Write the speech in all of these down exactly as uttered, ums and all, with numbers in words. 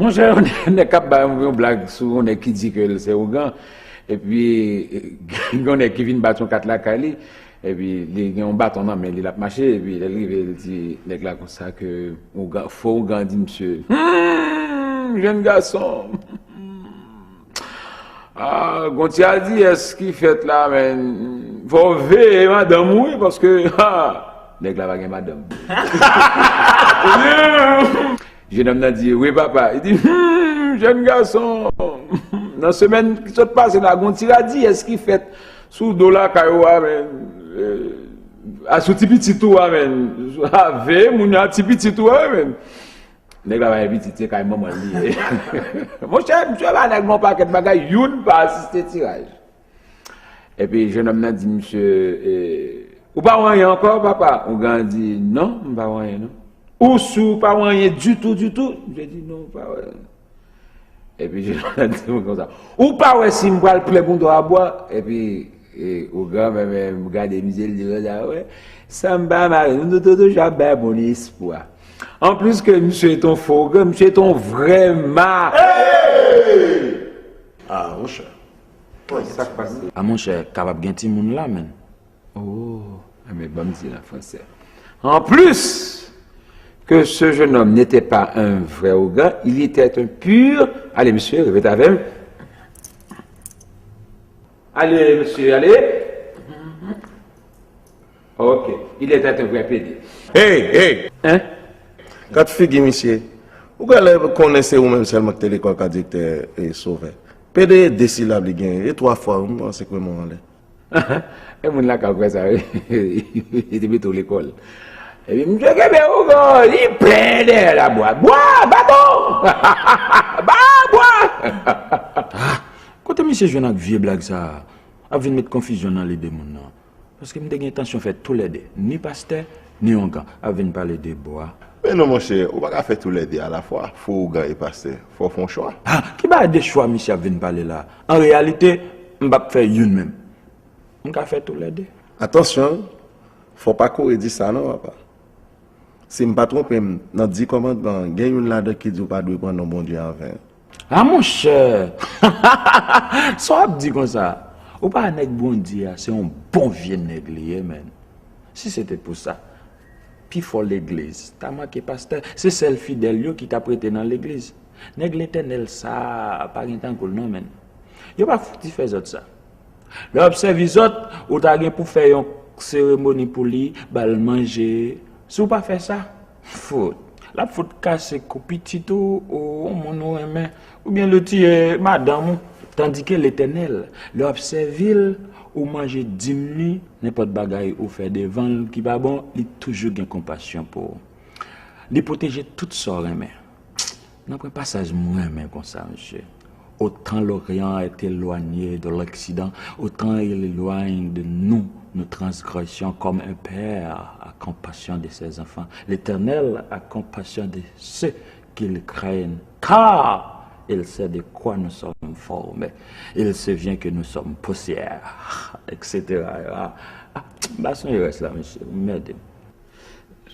Monchè, yon nèg k ap bay yon blag sou yon nèg ki di ke l se ougan, epi yon nèg ki vin bat yon kat lakay li, epi li gen yon baton nan men li, l ap mache, epi lè l rive, l di nèg la konsa ke ougan, fo ougan di misye, hmm, jèn gason, ah, gon ti radiyès ki fèt la, men fò w veye madanm ou, wi, paske, ha, nèg la pa gen madanm. Jenòm nan di, wi, papa. Li di, hmm, jèn gason, nan semèn ki sot pase la, gon ti radiyès ki fèt sou do lakay ou a, men, eh, a sou ti pitit ou a, men, a veye moun yo a ti pitit ou a, men. Nèg la pa gen pitit, se kay manman l li ye. Monchè, misye ba nèg la yon pakèt bagay, youn pa asiste tiraj. Epi jennonm nan di misye, eh, ou pa wè anyen ankò, papa? Ougan di, non, m pa wè anyen, non. Ou si w pa wè anyen ditou, ditou? Misye di, non, m pa wè. Epi jennonm nan di mwen konsa, ou pa wè si m pral plen bouton a bwa? Epi, eh, ougan, men, men, m gade misye, l di konsa, wè, sa m pa mare, nou toujou ap bay moun espwa. Anplis ke misye te yon fo ougan, misye te yon vrè ma. Ah, monchè. Sa k pase? Ah, monchè, kapab gen timoun la, menn. Oh, enben, ban m di l an fransè. En plus que ce jeune homme n'était pas un vrai ougan, il était un pur. Allez, monsieur, répétez avec moi. Allez, monsieur, allez. Ok, il était un vrai pédé. Hey, hey! Hein? Gad figi misye. Ou genlè konnen se ou menm sèlman ki te lekòl ka direktè e sovè. Pede e de silab li genyen, e twa fwa, m panse k men mwen anlè. E moun lakay ou kwè sa, wi. Li te mete w lekòl. Epi misye kenbe ougan, li plen dèyè la bwa. Bwa, baton! Ba bwa! Ah, kote misye jwenn ak vye blag sa a? Ap vin met konfizyon nan lide moun nan. Paske m te gen entansyon fè toulède, ni pastè, ni ougan, ap vin pale de bwa. Men non, monchè, ou pa ka fè toulède alafwa, fo ougan e pastè. Fò w fè yon chwa. Ah, ki bagay de chwa misye ap vin pale la? An reyalite, m p ap fè youn menm. M ka fè toulède. Atansyon, fò w pa kouri di sa non, papa. Si m pa twonpe m, nan di kòmandman an, gen youn ladan ki di w pa dwe pran non Bondye an ven. Ah, monchè! Sa w ap di konsa? Ou pa wè nèg Bondye a, se yon bon vye nèg li ye, menn. Si se te pou sa, pifò legliz ta manke pastè. Se sèl fidèl yo ki t ap rete nan legliz. Nèg Letènèl sa a pa gen tankou l non, menn. Yo pa fouti fè zòt sa. Lè w ap sèvi zòt, ou ta gen pou fè yon seremoni pou li, ba l manje. Si w pa fè sa, fout. L ap fout kase kou pitit ou, ou yon moun ou renmen, oubyen l tiye madanm ou. Tandike Letènèl, lè w ap sèvi l, ou manje dim li, nenpòt bagay ou fè devan l ki pa bon, li toujou gen konpasyon pou ou. Li pwoteje tout sa w renmen. Nan pwen pasaj m renmen konsa, mesye. Autant l'Orient est éloigné de l'Occident, autant il éloigne de nous nos transgressions, comme un père a compassion de ses enfants. L'Éternel a compassion de ceux qui le craignent, car il sait de quoi nous sommes formés. Il se vient que nous sommes poussière, et cetera. Ah, m pa sonje rès la, mesye. Mède.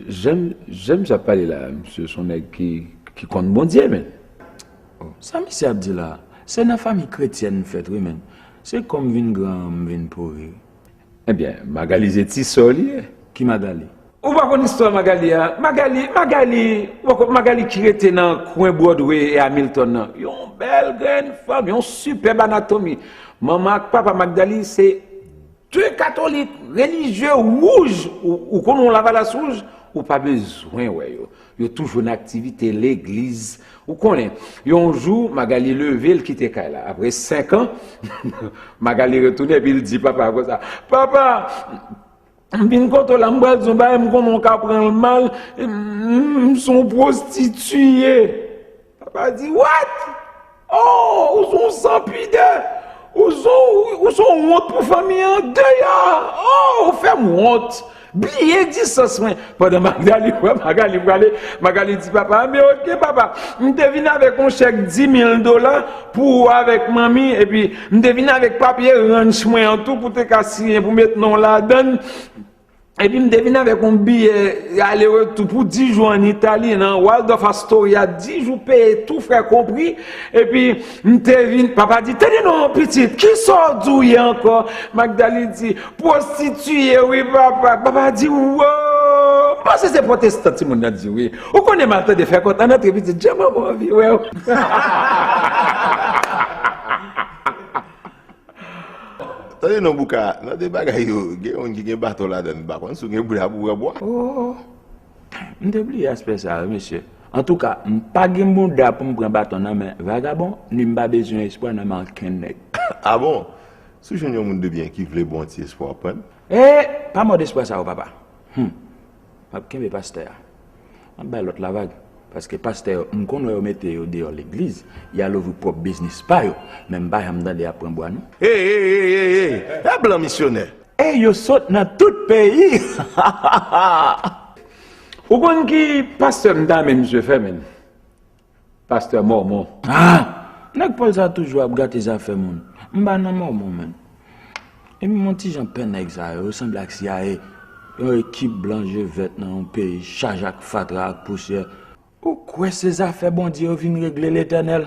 Jan, jan misye ap pale la, misye se yon nèg ki, ki konn Bondye, men. Oh, sa misye ap di la? Se nan fanmi kretyèn m fèt, wi, men. Se kòm vin gran, m vin pouri. Ebyen, Magali se ti sè w li ye. Ki Magali? Ou pa konn istwa Magali a? Magali, Magali, ou pa konn Magali ki rete nan kwen Broadway e Hamilton nan. Yon bèl grenn fanm, yon sipèb anatomi. Manman ak papa Magdali se de katolik, relijye, wouj, ou, ou konn yon lavalas wouj, ou pa bezwen wè yo. Yo toujou nan aktivite legliz. Ou konnen, yon jou, Magali leve, l kite kay la. Apre senk an, Magali retounen, epi l di papa konsa, papa, m vin kote w la, m pral di yon bagay, m konnen w ka pran l mal, m, m se yon pwostitiye. Papa di, what? Oh, ou se yon sanpidè! Ou se yon, ou se yon wont pou fanmi an deyò! Oh, ou fè m wont! Bliye egzistans mwen! Pandan Magali wè Magali prale, Magali di papa, men oke papa, m te vin avèk yon chèk dis mil dola pou ou avèk manmi, epi m te vin avèk papye ranch mwen an tou pou te ka siyen pou met non w ladan l. Epi m te vin avèk yon biyè ale retou pou dis jou ann Itali, nan Waldorf Astoria, dis jou peye tou frè konpri. Epi m te vin, papa di, "Tande non, pitit, kisa w di w ye ankò?" Magdali di, "Pwostitiye, wi, papa." Papa di, "Wo!" M panse se pwotestan timoun nan di, wi. Ou konnen m al tande fè kont ann antre, pitit, jan manman anvi wè w. Tande non, Bouka, nan de bagay yo, gen youn ki gen baton ladan l, m pa konn si w gen bouda pou pran bwa. Oh, m te bliye aspè sa a, wi, mesye. Antouka, m pa gen bouda pou m pran baton nan men vagabon, ni m pa bezwen espwa nan men okenn nèg. Ah bon? Si w jwenn yon moun de byen ki vle ba w yon ti espwa, w ap pran l? E pa mòd espwa sa yo, papa. Hmm. M ap kenbe pastè a. M ap bay lòt la vag. Paske pastè yo, m konn wè yo mete yo deyò legliz, y al ouvri pwòp biznis pa yo. Men m pa janm tande y ap pran bwa, non. Ey, ey, ey, ey, ey! E blan misyonè! E yo sot nan tout peyi! Ou konn ki pastè m ta renmen misye fè, menn? Pastè Mòmon. Ah! Nèg pòl sa toujou ap gate zafè moun. M pa nan Mòmon, menn. Epi m yon ti jan pè nèg sa yo, yo sanble ak C I A. Yon ekip blan je vèt nan yon peyi chaje ak fatra ak pousyè. Ou kwè se zafè Bondye yo vin regle, Letènèl?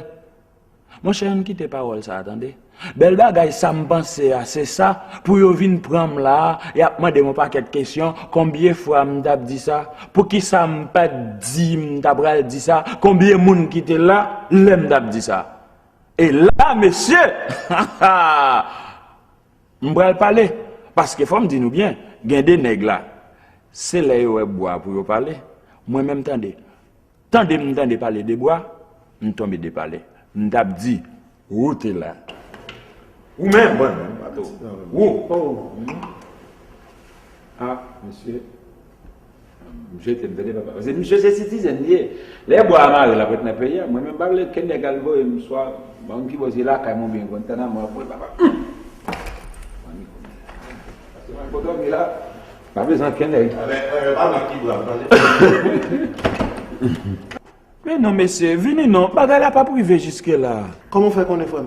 Monchè, ann kite pawòl sa a, tande. Bèl bagay, sa m panse a, se sa, pou yo vin pran m la a, y ap mande m yon pakèt kesyon, konbyen fwa m t ap di sa, poukisa m pa t di m ta pral di sa, konbyen moun ki te la, lè m t ap di sa. E la, mesye, m pral pale, paske fò m di nou byen, gen de nèg la, se lè yo wè bwa pou yo pale, mwen menm tande, tande m tande pale de bwa, m tonbe de pale. M t ap di, ou te la. Ou menm, ou. Oh. Ah, mesye. M jete m tande papa. Paske misye se citizen li ye. Lè bwa a mare l ap ret nan peyi a. Mwen menm pa vle kenn nèg al voye m swa ban m ki bò se lakay mwen oubyen Guantanamo ap voye papa. Paske mwen poto mi la. Pa bezwen kenn nèg. Men non, mesye, vini non. Bagay la p ap rive jiske la. Kòman w fè konnen, frè m?